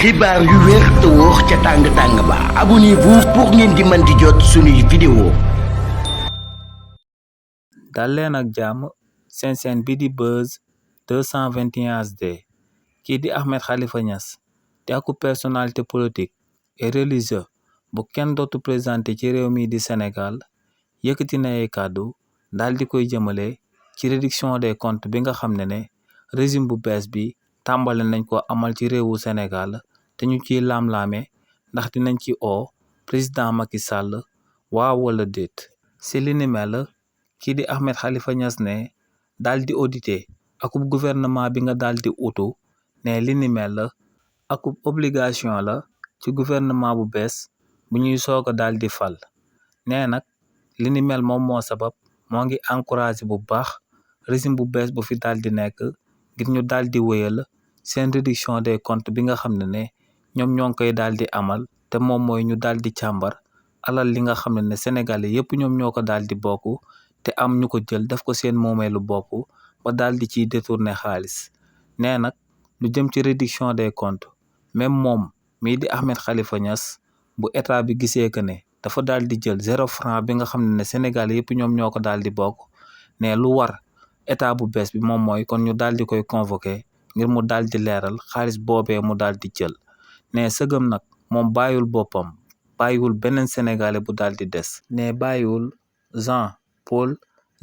xibaar yu wér te wóor ca tàng-tàng ba abonnez-vous pour ngeen di mën di jot suñuy vidéo. dal leen ak jàmm seen chaîne bi di Buzz 221 HD kii di Ahmed Khalifa Niass di aku personnalité politique et religieux bu kenn dootu présenté ci réew mi di Sénégal yëkkati na ay kàddu daal di koy jëmale ci réduction des comptes bi nga xam ne régime bu bees bi tàmbale nañ ko amal ci réewu Sénégal te ñu ciy laam-laame ndax dinañ ci président Macky Sall waaw wala déet si li ni mel kii di Ahmed Khalifa Niass ne daal di audité akub gouvernement bi nga daal di utu ne li ni mel akub obligation la ci gouvernement bu bees bu ñuy soog a daal di fal nee nag li ni mel moom moo sabab moo ngi encouragé bu baax régime bu bees bu fi daal di nekk ngir ñu daal di wéyal seen réduction des comptes bi nga xam ne ñoom ñoo ngi koy daal di amal te moom mooy ñu daal di càmbar alal li nga xam ne Sénégalais yëpp ñoom ñoo ko daal di bokk te am ñu ko jël def ko seen moomeelu bopp ba daal di ciy détourner xaalis nee nag lu jëm ci réduction des comptes même moom mii di Ahmed Khalifa Niass bu état bi gisee que ne dafa daal di jël 0 franc bi nga xam ne Sénégalais yëpp ñoom ñoo ko daal di bokk ne lu war état bu bees bi moom mooy kon ñu daal di koy convoqué ngir mu daal di leeral xaalis boobee mu daal di jël ne sëgëm nag moom bàyyiwul boppam bàyyiwul beneen sénégalais bu daal di des ne bàyyiwul Jean Paul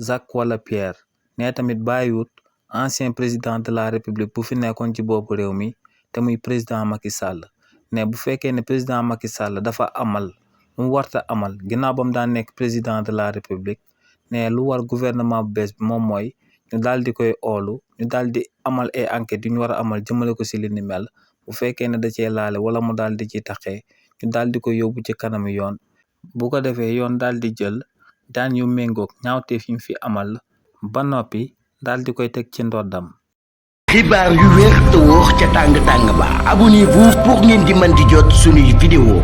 Jacques wala Pierre ne tamit bàyyiwut ancien président de la république bu fi nekkoon ci boppu réew mi te muy président Macky Sall ne bu fekkee ne président Macky Sall dafa amal lu mu warta amal ginnaaw ba mu daan nekk président de la république ne lu war gouvernement bu bees bi moom mooy ñu daal di koy oolu ñu daal di amal ay enquêtes yu ñu war a amal jëmale ko si li ni mel bu fekkee ne da cee laale wala mu daal di ci taxee ñu daal di ko yóbbu ci kanamu yoon bu ko defee yoon daal di jël daan yu méngoog ñaawteef yi fi amal ba noppi daal di koy teg ci ndoddam. xibaar yu wér te wóor ca tàng-tàng ba abonnez-vous pour ngeen di mën di jot suñuy vidéo.